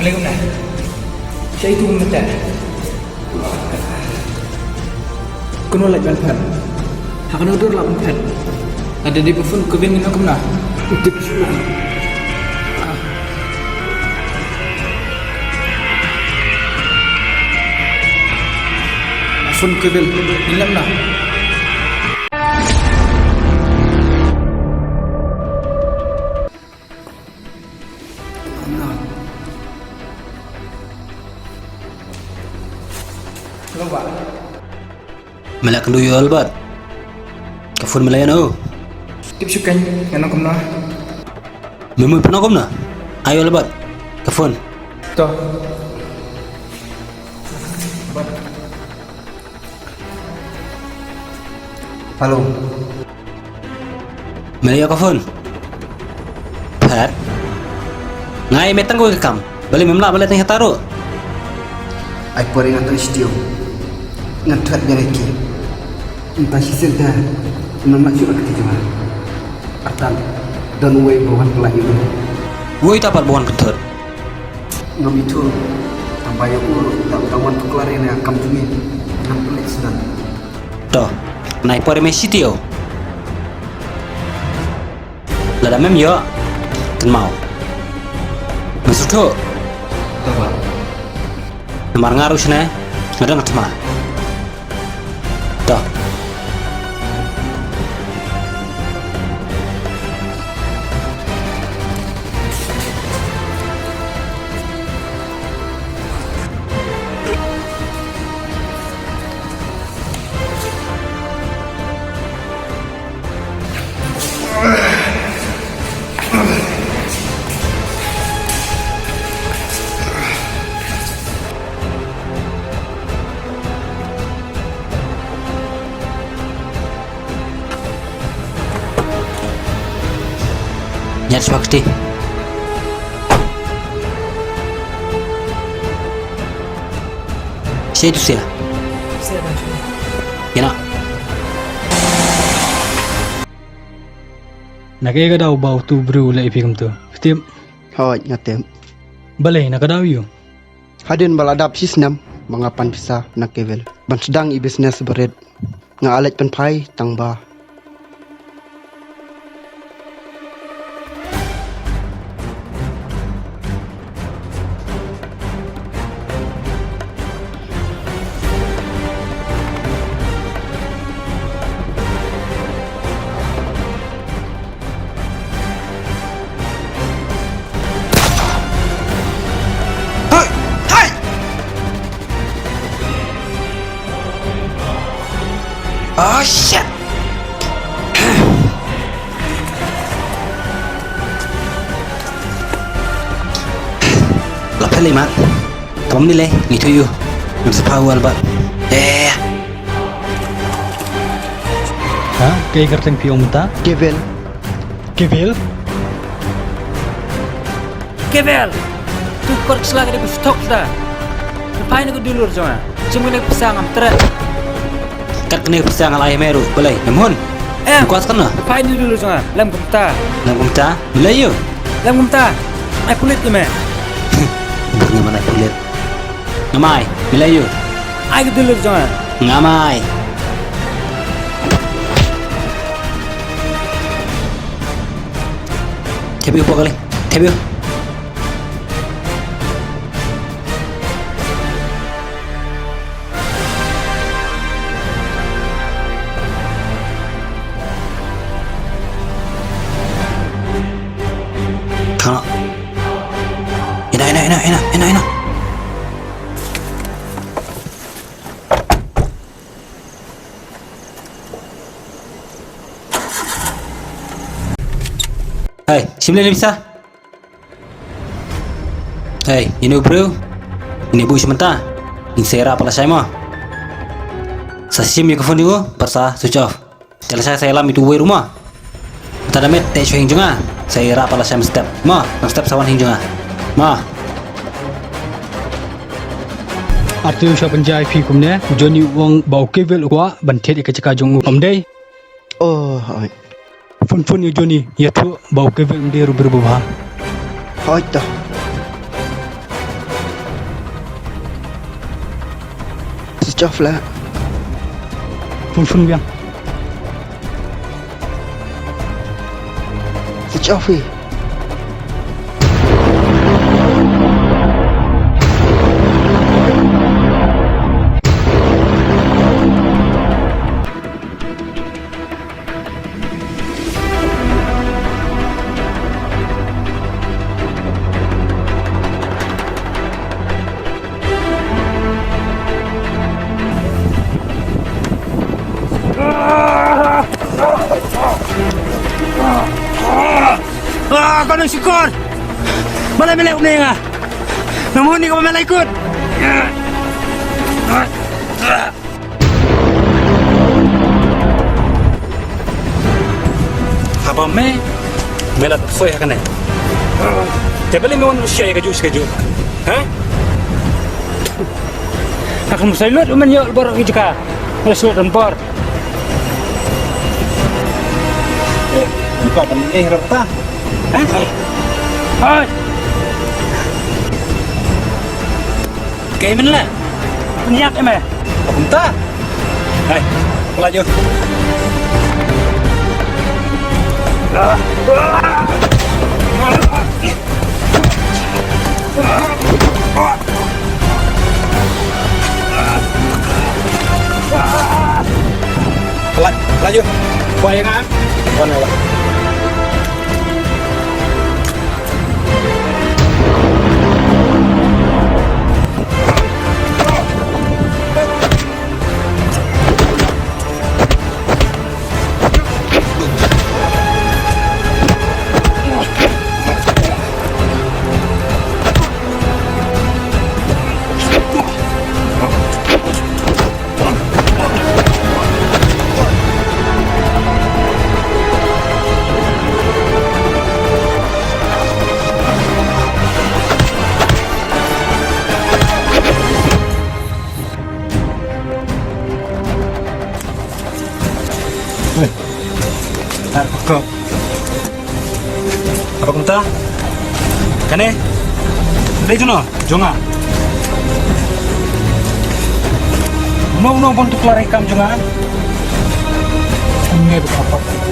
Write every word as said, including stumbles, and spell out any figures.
Kumne. Shaei tu mynta? Kano leit ban phet? Ha kano dur lah ban phet? Lada dei ba phone Kevin ngin ong kumno? Tip shuh. Phone Kevin ngin lem noh. Hello, bah. Me la kynduh ïa u Albert? Ka phone me la ïoh na u? Tip shuh kein, ngan ong kumno? Me mut pynong kumno? Ai ïa u Albert ka phone. To. Hello. Me la ïoh ka phone? Phet. Nga ai me tang kawei ka kam. Balei mem lah ban leh tang hata ruh? Ai por ïa nga tang shuh. Ngan thoh biang ïa ki. Mynta shisien te ngam lah shuh ka kti jong nga. Artat don uwei ba wan pynlait ïa u. Uei uta pat ba wan pynthut? Ngam ithuh. Tang ba ïa u ruh uta, uta wan tuklar ïa nga kam jong ngi. Ngam pynleit sdang. To, nai por me shi taïew. Lada mem ïoh, kynmaw. Me sngewthuh? To bah. Namar nga ruh shane nga don ka thma. To. Ñiad shuwa kti. Shaei tu sia? Ïa na. Na kaei ka daw ba utu u briew u leh ïa phi kumtu? Phi tip? Hooid, nga tip. Balei, na ka daw aiu? Hadien ba la dap shi snem ba nga pan pisa na Kevin ban sdang i business ba rit. Nga leit pynphai tang ba Hai! Hai! Oh, shit! La phet lei mat. Tang ba mynne lei ngi ïathuh ïa u. Ngam sa phah u Albert. Eh. Ha? Kaei kyrteng phi ong mynta? Kevin. Kevin? Kevin! Tu kor sla ka dei ba stok sla. Phai na ka dulur jong nga. Jong kane ka pisa ngam treh. Kat kane ka pisa nga la ai ha me ruh. Balei? Em hun. Em. Buka sekan na. Phai na ka dulur jong nga. Lem kumta. Lem kumta? Balei ïa u? Lem kumta. Ai pulit ïa me. Bur nga man ai pulit. Nga mai. Balei ïa u? Ai ka dulur jong nga. Nga mai. Thep ïa u pok kali. Thep ïa u. Ina, ina, ina, ina, ina, ina. Hei, shim lei lei pisa. Hei, ine u briew. Ine u briew sha mynta. Ngin sa ïarap lashai mo. Sa shim ïa ka phone jong u, bad sa switch off. Te lashai sa ïalam ïa utu uwei ruh mo. Mynta da met te shu ïeng jong nga. Sa ïarap lashai mynstep. Mo, mynstep sa wan ïeng jong nga. Mo. Artylli u shah pynjah ïa phi kumne, u Johnny u ong ba u Kevin u kwah ban thied ïa ka jaka jong u. Ym dei? Oh, hooid. Phone phone ïa u Johnny, ïathuh ba u Kevin um dei ruh u briew babha. Hooid to. Job lah. Phone phone biang. Switch off hi. Ah, kau nang syukur. Balei me leh kumne ïa nga? Namar ni kau me leh kut. Haba me, me la soi ha kane. Te balei me wan sha ïa kajuh sha kajuh? Ha? Ka kham soi lut u men ïoh baroh ki jaka. Me soi don bor. Eh, buka ban eh rata. Ha? Hai. Kaei men leh? Pynïap ïa me. Kumta. Hai, pynlait ïa u. Pynlait, pynlait ïa u. Buh ïa nga. Wan ïa u. Hei. Ah, kok. Haba kumta? Kane? Dei jong no, jong nga. Uno uno ban tuklar ïa ka kam jong nga. Kumne ba ka pap.